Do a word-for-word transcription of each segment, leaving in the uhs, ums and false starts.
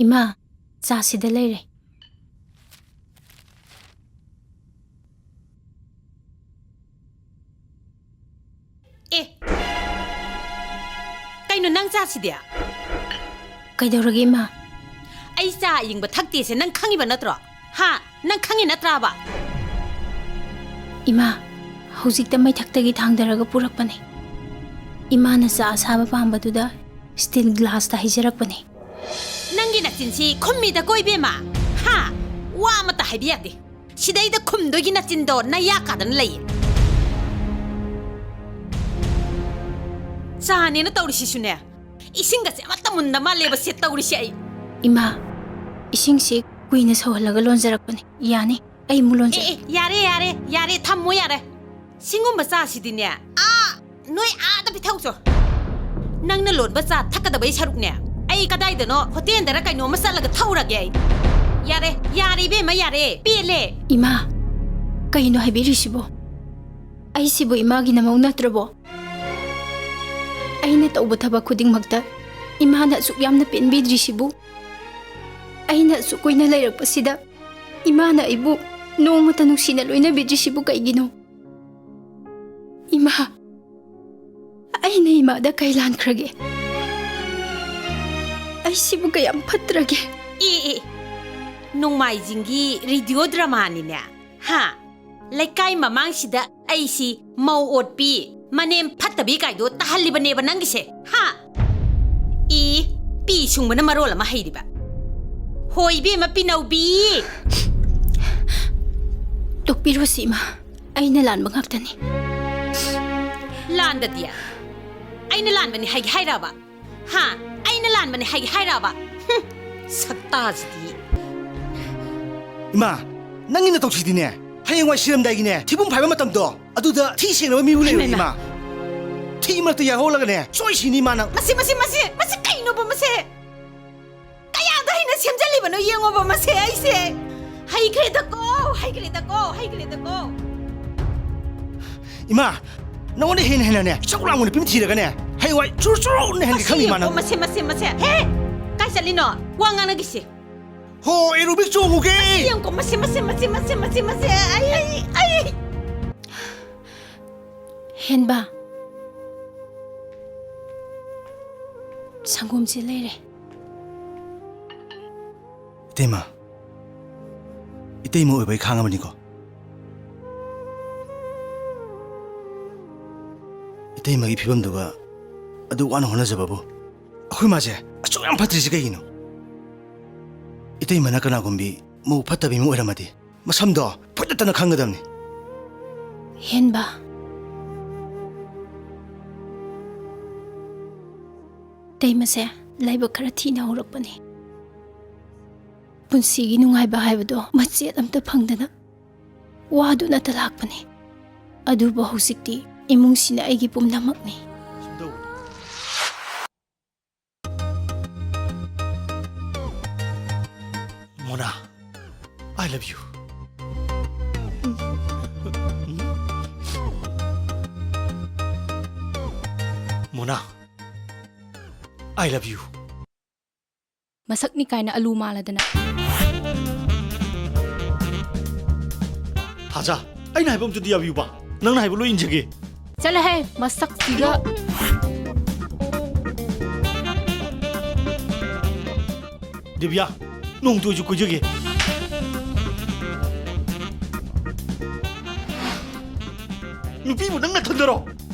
ꯏꯃꯥ, ꯆꯥ ꯁꯤꯗ ꯂꯩꯔꯦ꯫ ꯑꯦ, ꯀꯩꯅꯣ ꯅꯪ ꯆꯥꯁꯤꯗꯤ? ꯀꯩꯗꯧꯔꯒꯦ, ꯏꯃꯥ? ꯑꯩ ꯆꯥ ꯑꯌꯤꯡꯕ ꯊꯛꯇꯦꯁꯦ ꯅꯪ ꯈꯪꯉꯤꯕ ꯅꯠꯇ꯭ꯔꯣ? ꯍꯥ? ꯅꯪ ꯈꯪꯉꯤ ꯅꯠꯇ꯭ꯔꯥꯕ? ꯏꯃꯥ, ꯍꯧꯖꯤꯛꯇ ꯃꯩꯊꯛꯇꯒꯤ ꯊꯥꯡꯗꯔꯒ ꯄꯨꯔꯛꯄꯅꯦ꯫ ꯏꯃꯥꯅ ꯆꯥ ꯑꯁꯥꯕ ꯄꯥꯝꯕꯗꯨꯗ ꯁ꯭ꯇꯤꯜ ꯒ꯭ꯂꯥꯁꯇ ꯍꯩꯖꯔꯛꯄꯅꯦ꯫ ꯅꯪꯒꯤ ꯅꯆꯤꯟꯁꯤ ꯈꯨꯝꯃꯤꯗꯀꯣ ꯏꯕꯦꯝꯃ꯫ ꯍꯥ? ꯋꯥ ꯑꯃꯠꯇ ꯍꯥꯏꯕ ꯌꯥꯗꯦ꯫ ꯁꯤꯗꯩꯗ ꯈꯨꯝꯗꯣꯏꯒꯤ ꯅꯆꯤꯟꯗꯣ ꯅꯌꯥ ꯀꯥꯗꯅ ꯂꯩꯌꯦ꯫ ꯆꯥꯅꯦꯅ ꯇꯧꯔꯤꯁꯤꯁꯨꯅꯦ, ꯏꯁꯤꯡꯒꯁꯦ ꯑꯃꯠꯇ ꯃꯨꯟꯗ ꯃꯥꯜꯂꯦꯕ ꯁꯦ ꯇꯧꯔꯤꯁꯦ ꯑꯩ꯫ ꯏꯃꯥ, ꯏꯁꯤꯡꯁꯦ ꯀꯨꯏꯅ ꯁꯧꯍꯜꯂꯒ ꯂꯣꯟꯖꯔꯛꯄꯅꯦ꯫ ꯌꯥꯅꯤ, ꯑꯩ ꯑꯃꯨꯛ ꯂꯣꯟꯖꯒꯦ꯫ ꯑꯦ, ꯑꯦ, ꯌꯥꯔꯦ, ꯌꯥꯔꯦ, ꯌꯥꯔꯦ, ꯊꯝꯃꯣ ꯌꯥꯔꯦ꯫ ꯁꯤꯒꯨꯝꯕ ꯆꯥꯁꯤꯗꯤꯅꯦ, ꯑꯥ, ꯅꯣꯏ ꯑꯥꯗ ꯄꯤꯊꯧꯆꯣ꯫ ꯅꯪꯅ ꯂꯣꯟꯕ ꯆꯥ ꯊꯛꯀꯗꯕꯩ ꯁꯔꯨꯛꯅꯦ, ꯑꯩ ꯀꯗꯥꯏꯗꯅꯣ ꯍꯣꯇꯦꯜꯗꯔ ꯀꯩꯅꯣꯝꯃ ꯆꯠꯂꯒ ꯊꯛꯎꯔꯒꯦ ꯑꯩ꯫ ꯌꯥꯔꯦ, ꯌꯥꯔꯦ ꯏꯕꯦꯝꯃ, ꯌꯥꯔꯦ, ꯄꯦꯜꯂꯦ꯫ ꯏꯃꯥ, ꯀꯩꯅꯣ ꯍꯥꯏꯕꯤꯔꯤꯁꯤꯕꯣ? ꯑꯩꯁꯤꯕꯨ ꯏꯃꯥꯒꯤ ꯅꯃꯧ ꯅꯠꯇ꯭ꯔꯕꯣ? ꯑꯩꯅ ꯇꯧꯕ ꯊꯕꯛ ꯈꯨꯗꯤꯡꯃꯛꯇ ꯏꯃꯥꯅ ꯑꯁꯨꯛ ꯌꯥꯝꯅ ꯄꯦꯟꯕꯤꯗ꯭ꯔꯤꯁꯤꯕꯨ? ꯑꯩꯅ ꯑꯁꯨꯛ ꯀꯨꯏꯅ ꯂꯩꯔꯛꯄꯁꯤꯗ ꯏꯃꯥꯅ ꯑꯩꯕꯨ ꯅꯣꯡꯃꯇ ꯅꯨꯡꯁꯤꯅ ꯂꯣꯏꯅꯕꯤꯗ꯭ꯔꯤꯁꯤꯕꯨ ꯀꯩꯒꯤꯅꯣ? ꯏꯃꯥ, ꯑꯩꯅ ꯏꯃꯥꯗ ꯀꯩ ꯂꯥꯟꯈ꯭ꯔꯒꯦ? ꯑꯩꯁꯤꯕꯨ ꯀꯌꯥꯝ ꯐꯠꯇ꯭ꯔꯒꯦ? ꯑꯦ, ꯑꯦ, ꯅꯣꯡꯃꯥꯏꯖꯤꯡꯒꯤ ꯔꯦꯗꯤꯑꯣ ꯗ꯭ꯔꯃꯥꯅꯤꯅꯦ, ꯍꯥ? ꯂꯩꯀꯥꯏ ꯃꯃꯥꯡꯁꯤꯗ ꯑꯩꯁꯤ ꯃꯧ ꯑꯣꯠꯄꯤ, ꯃꯅꯦꯝ ꯐꯠꯇꯕꯤ ꯀꯥꯏꯗꯣ ꯇꯥꯍꯜꯂꯤꯕꯅꯦꯕ ꯅꯪꯒꯤꯁꯦ, ꯍꯥ? ꯏ, ꯄꯤ ꯁꯨꯡꯕꯅ ꯃꯔꯣꯜ ꯑꯃ ꯍꯩꯔꯤꯕ꯫ ꯍꯣꯏ ꯏꯕꯦꯝꯃ ꯄꯤꯅꯧꯕꯤ꯫ ꯇꯣꯛꯄꯤꯔꯣꯁꯤ ꯏꯃꯥ, ꯑꯩꯅ ꯂꯥꯟꯕ ꯉꯥꯛꯇꯅꯤ꯫ ꯂꯥꯟꯗꯗꯤ? ꯑꯩꯅ ꯂꯥꯟꯕꯅꯤ ꯍꯥꯏꯒꯦ ꯍꯥꯏꯔꯕ? ꯍꯥ? ꯑꯩꯅ ꯂꯥꯟꯕꯅꯤ ꯍꯥꯏꯒꯦ ꯍꯥꯏꯔꯕ? ꯍꯨꯝ, ꯁꯛꯇꯥꯁꯤꯗꯤ꯫ ꯏꯃꯥ, ꯅꯪꯒꯤ ꯅꯇꯧꯁꯤꯗꯤꯅꯦ, ꯍꯌꯦꯡꯋꯥꯏ ꯁꯤꯔꯝꯗꯥꯏꯒꯤꯅꯦ, ꯊꯤꯕꯨꯡ ꯐꯥꯏꯕ ꯃꯇꯝꯗꯣ, ꯑꯗꯨꯗ ꯊꯤ ꯁꯦꯡꯅꯕ ꯃꯤꯕꯨ ꯂꯩꯔꯣꯏ, ꯏꯃꯥ, ꯏꯃꯥ꯫ ꯏꯃꯥ꯫ ꯊꯤ ꯃꯔꯛꯇ ꯌꯥꯍꯧꯂꯒꯅꯦ, ꯁꯣꯏ ꯁꯤꯅꯤ ꯏꯃꯥ ꯅꯪ꯫ ꯃꯁꯤ, ꯃꯁꯤ, ꯃꯁꯤ, ꯃꯁꯤ ꯀꯩꯅꯣꯕ ꯃꯁꯦ? ꯀꯌꯥꯗ ꯍꯩꯅ ꯁꯦꯝꯖꯜꯂꯤꯕꯅꯣ ꯌꯦꯡꯉꯣꯕ ꯃꯁꯦ ꯑꯩꯁꯦ꯫ ꯍꯩꯈ꯭ꯔꯦꯗꯀꯣ, ꯍꯩꯈ꯭ꯔꯦꯗꯀꯣ, ꯍꯩꯈ꯭ꯔꯦꯗꯀꯣ꯫ ꯏꯃꯥ, ꯅꯉꯣꯟꯗ ꯍꯦꯟꯅ ꯍꯦꯟꯅꯅꯦ, ꯏꯆꯥꯎ ꯂꯥꯡꯕ ꯅꯨꯄꯤ ꯑꯃ ꯊꯤꯔꯒꯅꯦ, ꯍꯌꯦꯡꯋꯥꯏ ꯆꯨꯔꯨ ꯆꯨꯔꯨ ꯅꯩꯍꯟꯒꯦ ꯈꯪꯉꯤ, ꯏꯃꯥ ꯅꯪ꯫ ꯃꯁꯤ, ꯃꯁꯤ, ꯃꯁꯤ, ꯃꯁꯤ꯫ ꯍꯦ! ꯀꯥꯏ ꯆꯠꯂꯤꯅꯣ? ꯋꯥ ꯉꯥꯡꯅꯈꯤꯁꯤ꯫ ꯍꯣ, ꯑꯦꯔꯣꯕꯤꯛ ꯆꯣꯡꯉꯨꯒꯦ꯫ ꯌꯦꯡꯉꯨꯀꯣ, ꯃꯁꯤ, ꯃꯁꯤ, ꯃꯁꯤ, ꯃꯁꯤ, ꯃꯁꯤ, ꯃꯁꯤ, ꯑꯩ, ꯑꯩ, ꯑꯩ꯫ ꯍꯦꯟꯕ, ꯁꯪꯒꯣꯝꯁꯦ ꯂꯩꯔꯦ꯫ ꯏꯇꯩꯃ, ꯏꯇꯩꯃ ꯑꯣꯏꯕ ꯑꯩ ꯈꯥꯡꯉꯕꯅꯤꯀꯣ꯫ ꯏꯇꯩꯃꯒꯤ ꯐꯤꯕꯝꯗꯨꯒ ꯑꯗꯨ ꯋꯥꯅ ꯍꯣꯠꯅꯖꯕꯕꯨ꯫ ꯑꯩꯈꯣꯏ ꯃꯥꯁꯦ ꯑꯁꯨꯛ ꯌꯥꯝ ꯐꯠꯇ꯭ꯔꯤꯁꯤ ꯀꯩꯒꯤꯅꯣ? ꯏꯇꯩꯃꯅ ꯀꯅꯥꯒꯨꯝꯕꯤ ꯃꯧ ꯐꯠꯇꯕꯤ ꯑꯃ ꯑꯣꯏꯔꯝꯃꯗꯤ ꯃꯁꯝꯗꯣ ꯐꯣꯏꯗꯠꯇꯅ ꯈꯪꯒꯗꯕꯅꯤ꯫ ꯍꯦꯟꯕ꯫ ꯏꯇꯩꯃꯁꯦ ꯂꯥꯏꯕꯛ ꯈꯔ ꯊꯤꯅ ꯍꯧꯔꯛꯄꯅꯤ꯫ ꯄꯨꯟꯁꯤꯒꯤ ꯅꯨꯡꯉꯥꯏꯕ ꯍꯥꯏꯕꯗꯣ ꯃꯆꯦꯠ ꯑꯝꯇ ꯐꯪꯗꯅ ꯋꯥꯗꯨꯅꯇ ꯂꯥꯛꯄꯅꯤ꯫ ꯑꯗꯨꯕꯨ ꯍꯧꯖꯤꯛꯇꯤ ꯏꯃꯨꯡꯁꯤꯅ ꯑꯩꯒꯤ ꯄꯨꯝꯅꯃꯛꯅꯤ꯫ Mona, I love you. Mona, I love you. ꯃꯁꯛꯅꯤ ꯀꯥꯏꯅ ꯑꯂꯨ ꯃꯥꯜꯂꯗꯅ꯫ ꯊꯥꯖ, ꯑꯩꯅ ꯍꯥꯏꯕ ꯑꯝꯇꯗꯤ ꯌꯥꯕꯤꯌꯨꯕ꯫ ꯅꯪꯅ ꯍꯥꯏꯕ ꯂꯣꯏ ꯏꯟꯖꯒꯦ꯫ ꯆꯠꯂꯍꯦ, ꯃꯁꯛꯁꯤꯒ꯫ ꯗꯤꯕꯤꯌꯥ, ꯅꯣꯡꯇ ꯑꯣꯏꯁꯨ ꯀꯣꯏꯖꯒꯦ꯫ ꯅꯨꯄꯤꯕꯨ ꯅꯪ ꯅꯊꯟꯗꯔꯣ?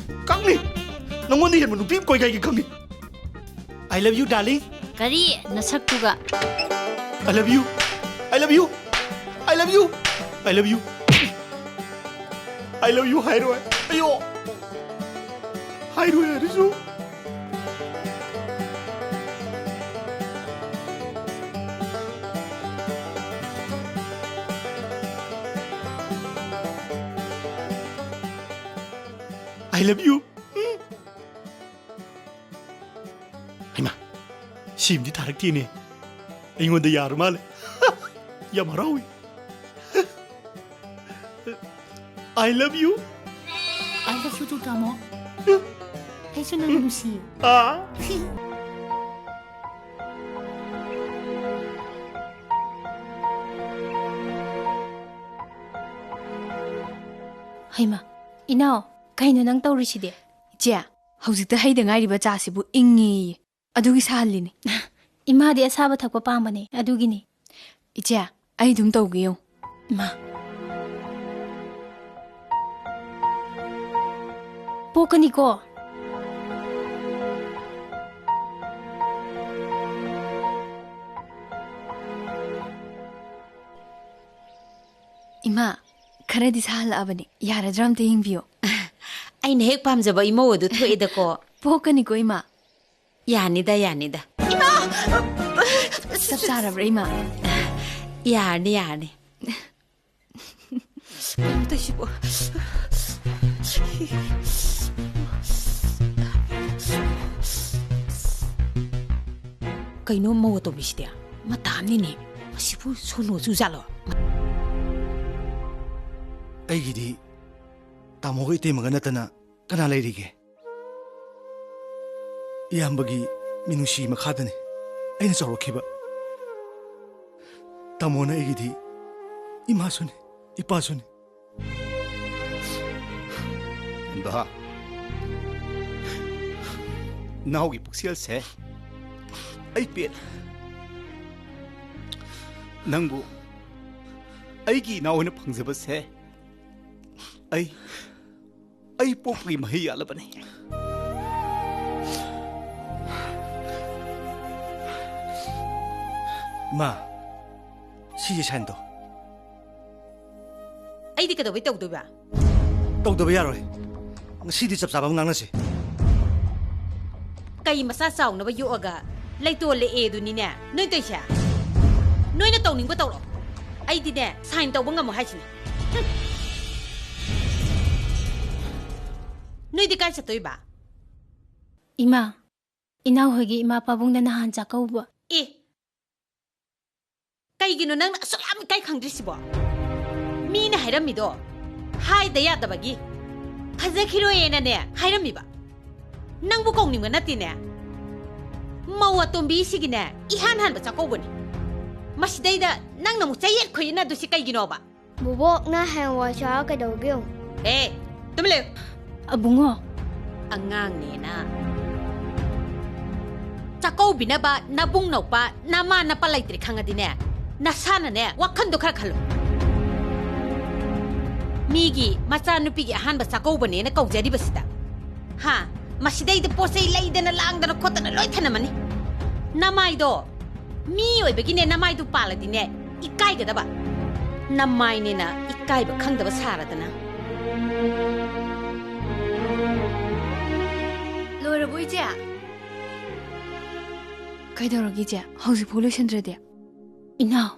ꯀꯛꯅꯤ꯫ ꯅꯪꯉꯣꯟꯗ ꯍꯦꯟꯕ ꯅꯨꯄꯤ ꯑꯃ ꯀꯣꯏꯒꯥꯏꯒꯦ ꯈꯪꯉꯤ꯫ I love you, darling. ꯀꯔꯤ? ꯅꯁꯛꯇꯨꯒ꯫ I love you. I love you. I love you. I love you. I love you ꯍꯥꯏꯔꯣꯏ꯫ ꯑꯌꯣ꯫ ꯍꯥꯏꯔꯣꯏ ꯍꯥꯏꯔꯁꯨ꯫ I love you. ꯍꯩꯃꯥ, ꯁꯤꯝꯗꯤ ꯊꯥꯔꯛꯇꯦꯅꯦ꯫ ꯑꯩꯉꯣꯟꯗ ꯌꯥꯔ ꯃꯥꯜꯂꯦ꯫ ꯌꯥꯝ ꯍꯔꯥꯎꯏ꯫ I love you. I love you too, ꯇꯥꯃꯣ꯫ ꯑꯩꯁꯨ ꯅꯪ ꯅꯨꯡꯁꯤ꯫ ꯑꯥ꯫ ꯍꯩꯃꯥ, ꯏꯅꯥꯎ, ꯀꯩꯅꯣ ꯅꯪ ꯇꯧꯔꯤꯁꯤꯗꯤ? ꯏꯆꯦ, ꯍꯧꯖꯤꯛꯇ ꯍꯩꯗ ꯉꯥꯏꯔꯤꯕ ꯆꯥꯁꯤꯕꯨ ꯏꯪꯉꯦꯌꯦ, ꯑꯗꯨꯒꯤ ꯁꯥꯍꯜꯂꯤꯅꯦ꯫ ꯏꯃꯥꯗꯤ ꯑꯁꯥꯕ ꯊꯛꯄ ꯄꯥꯝꯕꯅꯦ, ꯑꯗꯨꯒꯤꯅꯦ꯫ ꯏꯆꯦ, ꯑꯩ ꯑꯗꯨꯝ ꯇꯧꯒꯦ ꯌꯦꯡꯉꯨ꯫ ꯏꯃꯥ꯫ ꯄꯣꯛꯀꯅꯤꯀꯣ? ꯏꯃꯥ, ꯈꯔꯗꯤ ꯁꯥꯍꯜꯂꯛꯑꯕꯅꯤ꯫ ꯌꯥꯔꯗ꯭ꯔꯥ ꯑꯝꯇ ꯌꯦꯡꯕꯤꯌꯣ꯫ ꯑꯩꯅ ꯍꯦꯛ ꯄꯥꯝꯖꯕ ꯏꯃꯧ ꯑꯗꯨ ꯊꯣꯛꯑꯦꯗꯀꯣ꯫ ꯄꯣꯛꯀꯅꯤꯀꯣ, ꯏꯃꯥ? ꯌꯥꯅꯤꯗ, ꯌꯥꯅꯤꯗ꯫ ꯆꯞ ꯆꯥꯔꯕ꯭ꯔꯥ, ꯏꯃꯥ? ꯌꯥꯔꯅꯤ, ꯌꯥꯔꯅꯤ꯫ ꯀꯩꯅꯣ ꯇꯧꯏꯁꯤꯕꯣ? ꯀꯩꯅꯣ ꯃꯧ ꯑꯇꯣꯝꯕꯤꯁꯤꯗꯤ? ꯃꯇꯥ ꯑꯃꯅꯤꯅꯦ꯫ ꯃꯁꯤꯕꯨ ꯁꯣꯅꯣ ꯆꯨꯖꯥꯠꯂꯣ? ꯑꯩꯒꯤꯗꯤ ꯇꯥꯃꯣꯒ ꯏꯇꯩꯃꯒ ꯅꯠꯇꯅ ꯀꯅꯥ ꯂꯩꯔꯤꯒꯦ? ꯏꯌꯥꯝꯕꯒꯤ ꯃꯤꯅꯨꯡꯁꯤ ꯃꯈꯥꯗꯅꯤ ꯑꯩꯅ ꯆꯥꯎꯔꯛꯈꯤꯕ꯫ ꯇꯥꯃꯣꯅ ꯑꯩꯒꯤꯗꯤ ꯏꯃꯥꯁꯨꯅꯤ, ꯏꯄꯥꯁꯨꯅꯤ꯫ ꯕꯥ, ꯏꯅꯥꯎꯒꯤ ꯄꯨꯛꯆꯦꯜꯁꯦ ꯑꯩ ꯄꯦꯜꯂꯦ꯫ ꯅꯪꯕꯨ ꯑꯩꯒꯤ ꯏꯅꯥꯎ ꯑꯣꯏꯅ ꯐꯪꯖꯕꯁꯦ ꯑꯩ, ꯑꯩ ꯄꯣꯛꯄꯒꯤ ꯃꯍꯩ ꯌꯥꯜꯂꯕꯅꯤ꯫ ꯏꯃꯥ, ꯁꯤꯁꯦ ꯁꯥꯏꯟ ꯇꯧ꯫ ꯑꯩꯗꯤ ꯀꯩꯗꯧꯕꯩ ꯇꯧꯗꯣꯏꯕ? ꯇꯧꯗꯕ ꯌꯥꯔꯣꯏ꯫ ꯉꯁꯤꯗꯤ ꯆꯞ ꯆꯥꯕ ꯑꯃ ꯉꯥꯡꯅꯁꯤ꯫ ꯀꯩ ꯃꯆꯥ ꯆꯥꯎꯅꯕ ꯌꯣꯛꯑꯒ ꯂꯩꯇꯣꯜ ꯂꯦꯛꯑꯦ ꯑꯗꯨꯅꯤꯅꯦ ꯅꯣꯏ ꯇꯧꯏꯁꯦ? ꯅꯣꯏꯅ ꯇꯧꯅꯤꯡꯕ ꯇꯧꯔꯣ꯫ ꯑꯩꯗꯤꯅꯦ ꯁꯥꯏꯟ ꯇꯧꯕ ꯉꯝꯃꯣ ꯍꯥꯏꯁꯤꯅꯦ꯫ ꯍꯨꯝ꯫ ꯅꯣꯏꯗꯤ ꯀꯥꯏ ꯆꯠꯇꯣꯏꯕ? ꯏꯃꯥ, ꯏꯅꯥꯎꯍꯣꯏꯒꯤ ꯏꯃꯥ ꯄꯥꯕꯨꯡꯅ ꯅꯍꯥꯟ ꯆꯥꯛꯀꯧꯕ꯫ ꯑꯦ, ꯀꯩꯒꯤꯅꯣ ꯅꯪꯅ ꯑꯁꯨꯛ ꯌꯥꯝ ꯏꯀꯥꯏ ꯈꯪꯗ꯭ꯔꯤꯁꯤꯕꯣ? ꯃꯤꯅ ꯍꯥꯏꯔꯝꯃꯤꯗꯣ ꯍꯥꯏꯗ ꯌꯥꯗꯕꯒꯤ, ꯐꯖꯈꯤꯔꯣꯏꯌꯦꯅꯅꯦ ꯍꯥꯏꯔꯝꯃꯤꯕ꯫ ꯅꯪꯕꯨ ꯀꯧꯅꯤꯡꯕ ꯅꯠꯇꯦꯅꯦ꯫ ꯃꯧ ꯑꯇꯣꯝꯕꯤꯁꯤꯒꯤꯅꯦ ꯏꯍꯥꯟ ꯍꯥꯟꯕ ꯆꯥꯛꯀꯧꯕꯅꯤ꯫ ꯃꯁꯤꯗꯩꯗ ꯅꯪꯅ ꯑꯃꯨꯛ ꯆꯌꯦꯠ ꯈꯣꯏꯌꯦꯠꯅꯗꯣꯏꯁꯤ ꯀꯩꯒꯤꯅꯣꯕ? ꯕꯣꯕꯣꯛ, ꯅꯪ ꯍꯌꯦꯡꯋꯥꯏ ꯆꯥꯎꯔ ꯀꯩꯗꯧꯒꯦ ꯌꯦꯡꯉꯨ꯫ ꯑꯦ, ꯇꯨꯃꯤꯟ ꯂꯩꯌꯨ꯫ ꯑꯕꯨꯡꯉꯣ꯫ ꯑꯉꯥꯡꯅꯦꯅ꯫ ꯆꯥꯛꯀꯧꯕꯤꯅꯕ ꯅꯕꯨꯡ ꯅꯧꯄꯥ ꯅꯃꯥ ꯅꯄꯥ ꯂꯩꯇ꯭ꯔꯦ ꯈꯪꯉꯗꯤꯅꯦ, ꯅꯁꯥꯅꯅꯦ ꯋꯥꯈꯟꯗꯣ ꯈꯔ ꯈꯜꯂꯨ꯫ ꯃꯤꯒꯤ ꯃꯆꯥꯅꯨꯄꯤꯒꯤ ꯑꯍꯥꯟꯕ ꯆꯥꯛꯀꯧꯕꯅꯦꯅ ꯀꯧꯖꯔꯤꯕꯁꯤꯗ, ꯍꯥ, ꯃꯁꯤꯗꯩꯗ ꯄꯣꯠ ꯆꯩ ꯂꯩꯗꯅ ꯂꯥꯡꯗꯅ ꯈꯣꯠꯇꯅ ꯂꯣꯏ ꯊꯅꯝꯃꯅꯤ꯫ ꯅꯃꯥꯏꯗꯣ, ꯃꯤ ꯑꯣꯏꯕꯒꯤꯅꯦ ꯅꯃꯥꯏꯗꯨ ꯄꯥꯜꯂꯗꯤꯅꯦ ꯏꯀꯥꯏꯒꯗꯕ꯫ ꯅꯃꯥꯏꯅꯦꯅ ꯏꯀꯥꯏꯕ ꯈꯪꯗꯕ ꯁꯥꯔꯗꯅ꯫ ꯂꯣꯏꯔꯕꯣ, ꯏꯆꯦ? ꯀꯩꯗꯧꯔꯒꯦ, ꯏꯆꯦ? ꯍꯧꯖꯤꯛꯐꯥꯎ ꯂꯣꯏꯁꯟꯗ꯭ꯔꯗꯤ? ꯏꯅꯥꯎ,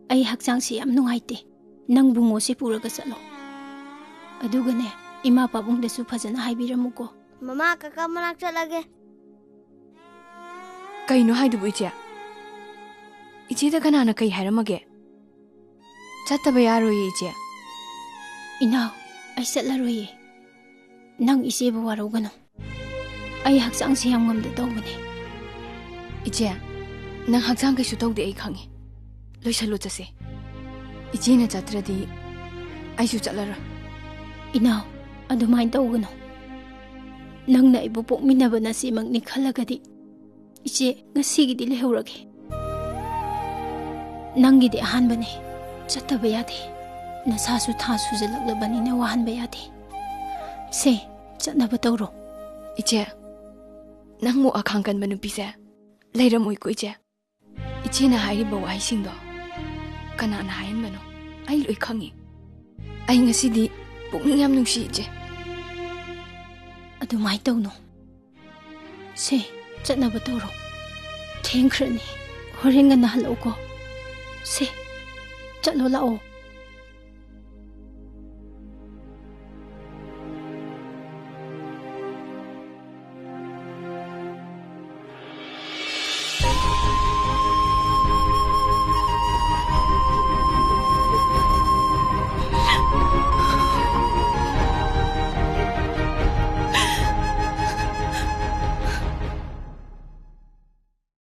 ꯑꯩ ꯍꯛꯆꯥꯡꯁꯤ ꯌꯥꯝ ꯅꯨꯡꯉꯥꯏꯇꯦ꯫ ꯅꯪ ꯕꯨꯡꯉꯣꯁꯤ ꯄꯨꯔꯒ ꯆꯠꯂꯣ꯫ ꯑꯗꯨꯒꯅꯦ, ꯏꯃꯥ ꯄꯥꯕꯨꯡꯗꯁꯨ ꯐꯖꯅ ꯍꯥꯏꯕꯤꯔꯝꯃꯨꯀꯣ꯫ ꯃꯃꯥ, ꯀꯀꯥ ꯃꯅꯥꯛ ꯆꯠꯂꯒꯦ꯫ ꯀꯩꯅꯣ ꯍꯥꯏꯗꯨꯕꯨ, ꯏꯆꯦ? ꯏꯆꯦꯗ ꯀꯅꯥꯅ ꯀꯩ ꯍꯥꯏꯔꯝꯃꯒꯦ? ꯆꯠꯇꯕ ꯌꯥꯔꯣꯏꯌꯦ, ꯏꯆꯦ꯫ ꯏꯅꯥꯎ, ꯑꯩ ꯆꯠꯂꯔꯣꯏꯌꯦ꯫ ꯅꯪ ꯏꯆꯦꯕꯨ ꯋꯥꯔꯧꯒꯅꯨ꯫ ꯑꯩ ꯍꯛꯆꯥꯡꯁꯦ ꯌꯥꯝ ꯉꯝꯗ ꯇꯧꯕꯅꯦ꯫ ꯏꯆꯦ, ꯅꯪ ꯍꯛꯆꯥꯡ ꯀꯩꯁꯨ ꯇꯧꯗꯦ, ꯑꯩ ꯈꯪꯉꯤ꯫ ꯂꯣꯏꯁꯜꯂꯨ, ꯆꯠꯁꯦ꯫ ꯏꯆꯦꯅ ꯆꯠꯇ꯭ꯔꯗꯤ ꯑꯩꯁꯨ ꯆꯠꯂꯔꯣꯏ꯫ ꯏꯅꯥꯎ, ꯑꯗꯨꯃꯥꯏꯅ ꯇꯧꯒꯅꯨ꯫ ꯅꯪꯅ ꯑꯩꯕꯨ ꯄꯣꯛꯃꯤꯟꯅꯕ ꯅꯆꯦꯃꯛꯅꯤ ꯈꯜꯂꯒꯗꯤ, ꯏꯆꯦ, ꯉꯁꯤꯒꯤꯗꯤ ꯂꯩꯍꯧꯔꯒꯦ꯫ ꯅꯪꯒꯤꯗꯤ ꯑꯍꯥꯟꯕꯅꯦ, ꯆꯠꯇꯕ ꯌꯥꯗꯦ꯫ ꯅꯁꯥꯁꯨ ꯊꯥ ꯁꯨꯖꯜꯂꯛꯂꯕꯅꯤꯅ ꯋꯥꯍꯟꯕ ꯌꯥꯗꯦ꯫ ꯁꯦ, ꯆꯠꯅꯕ ꯇꯧꯔꯣ꯫ ꯏꯆꯦ, ꯅꯪꯃꯨꯛ ꯑꯈꯥꯡ ꯀꯟꯕ ꯅꯨꯄꯤꯁꯦ ꯂꯩꯔꯝꯃꯣꯏꯀꯣ, ꯏꯆꯦ꯫ ꯏꯆꯦꯅ ꯍꯥꯏꯔꯤꯕ ꯋꯥꯍꯩꯁꯤꯡꯗꯣ ꯀꯅꯥꯅ ꯍꯥꯏꯍꯟꯕꯅꯣ? ꯑꯩ ꯂꯣꯏ ꯈꯪꯉꯤ꯫ ꯑꯩ ꯉꯁꯤꯗꯤ ꯄꯨꯛꯅꯤꯡ ꯌꯥꯝ ꯅꯨꯡꯁꯤ, ꯏꯆꯦ꯫ ꯑꯗꯨꯃꯥꯏꯅ ꯇꯧꯅꯨ꯫ ꯁꯦ, ꯆꯠꯅꯕ ꯇꯧꯔꯣ꯫ ꯊꯦꯡꯈ꯭ꯔꯅꯤ꯫ ꯍꯣꯔꯦꯟ ꯉꯟꯅ ꯍꯜꯂꯛꯎꯀꯣ꯫ ꯁꯦ, ꯆꯠꯂꯣ ꯂꯥꯛꯑꯣ꯫